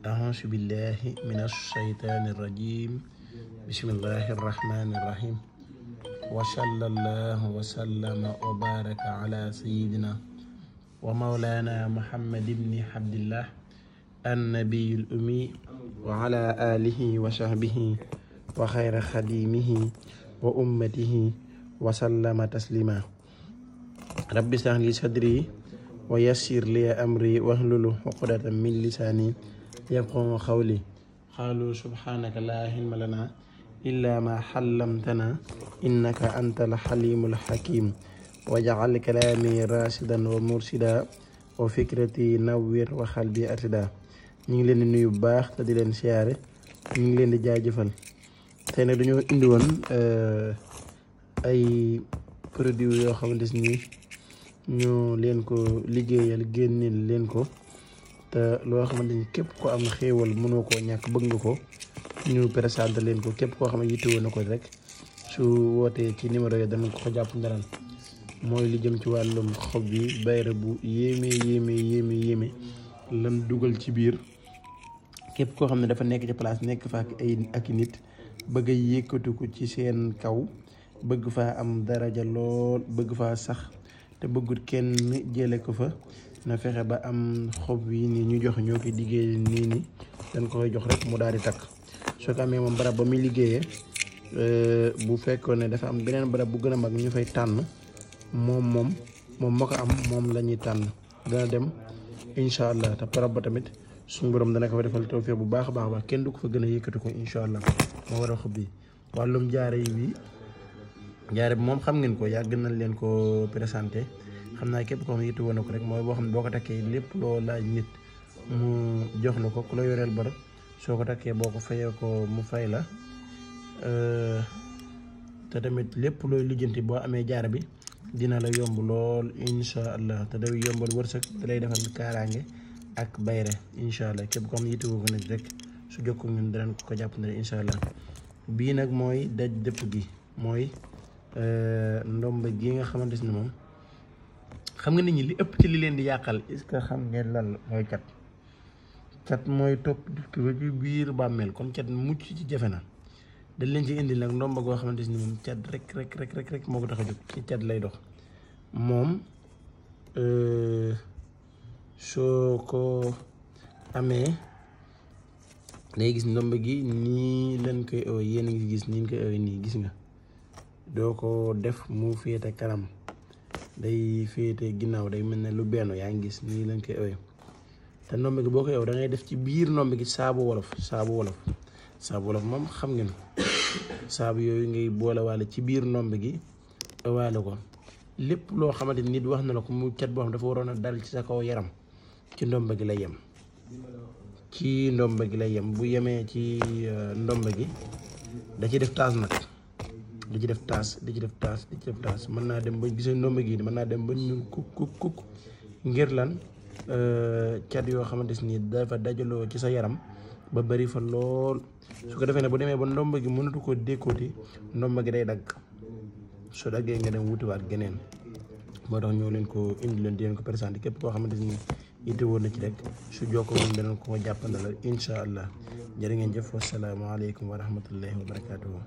أعوذ بالله من الشيطان الرجيم بسم الله الرحمن الرحيم وصلى الله وسلم وبارك على سيدنا ومولانا محمد بن عبد الله النبي الأمي وعلى آله وصحبه وخير خديمه وأمته وسلم تسليما رب اشرح لي صدري ويسر لي أمري واحلل عقدة من لساني يفقهوا قولي قالوا سبحانك لا علم لنا إلا ما علمتنا إنك أنت الحليم الحكيم وجعل كلامي راشدا ومرشدا وفكرتي نوّر وقلبي أرشدا ñu ngi leen di nuyu bu baax te di leen siyaare ñu ngi leen di jaajëfal tey nag dañoo indi woon ay produits yoo xamante ni ñu leen ko liggéeyal génneel leen ko te loo xamante ni képp ko am xéewal mënoo koo ñàkk bëgg nga ko ñu présenté leen ko képp koo xam ne yittewoo na ko rek su wootee ci numéro yi danañ ko jàpp ndaran mooy li jëm ci wàllum xob bi bayra bu yéeme lan dugal ci biir képp koo xam ne dafa nekk ci place nekk fa ak nit bëgg a yëkkatu ko ci seen kaw bëgg faa am daraja lool bëgg faa sax te bëggut kenn jële ko fa na fexe ba am xob yi nii ñu jox ñoo koy liggéey nii dañ ko koy jox rek mu daal di takk soo ko amee moom barab ba muy liggéeyee bu fekkoon ne dafa am beneen barab bu gën a mag ñu fay tànn moom ma ko am moom la ñuy tànn dana dem incha allah te barab ba tamit suñu borom dana ko fa defal tawfiq bu baax a baax kenn du ko fa gën a yëkkati ko incha allah moo war a xob bi wàllum jaare bi moom xam ngeen ko yàgg nañ leen ko présenté xam naa képp koo xam ne yitte woon na ko rek mooy boo xam ne boo ko takkee lépp loo laaj nit mu jox la ko ku la yoreel bor soo ko takkee boo ko fayee ko mu fay la te tamit lépp looy lijjanti boo amee jaare bi dina la yomb lool incha allah te day yombal wërsëg da lay defal kaaraange ak bayre incha allah képp koo xam ne yitte woo ko nag rek su jokkoo ñun danañ ko jàpp ne incha allah bii nag mooy daj dëpp gi mooy ndomba gi nga xamante ni moom xam nga nit ñi li ëpp ci li leen di yàqal est-ce que xam ngeen lan mooy cat mooy topp ki ba ci biir bàmmeel kon cat mucc ci jafe na dañ leen ci indi nag ndomba goo xamante ni moom cat rek moo ko tax a jóg ci cat lay dox moom soo ko amee day gis ndomba gi nii leen koy ëw yéen a ngi gis nii koy ëw nii gis nga doo ko def mu féete kanam day féete ginnaaw day mel ne lu benn yaa ngi gis nii lañ koy ëwee te ndomb gi boo ko yow da ngay def ci biir ndomb gi saabu wolof moom xam ngeen saabu yooyu ngay boolewaale ci biir ndomb gi ëwaale ko lépp loo xamante ni nit wax na la ko mu cat boo xam dafa waroon a dal ci sa kaw yaram ci ndomb gi lay yem bu yemee ci ndomb gi da ci def taas nag di ci def taas mën naa dem ba gisee ndomba gi mën naa dem ba ñuul kuk ngir lan cat yoo xamante ni dafa dajaloo ci sa yaram ba bari fa lool su ko defee ne bu demee ba ndomba gi mënatu ko dékkooti ndomba gi day dagg su daggee nga dem wutiwaat geneen moo tax ñoo leen ko indi leen di leen ko présenté képp koo xamante ni yitte woon na ci rek su jokkoo moom danañ ko jàppandalal incha allah jërë ngeen jëf wasalaamaaleykum wa rahmatullahi wa barakatuhu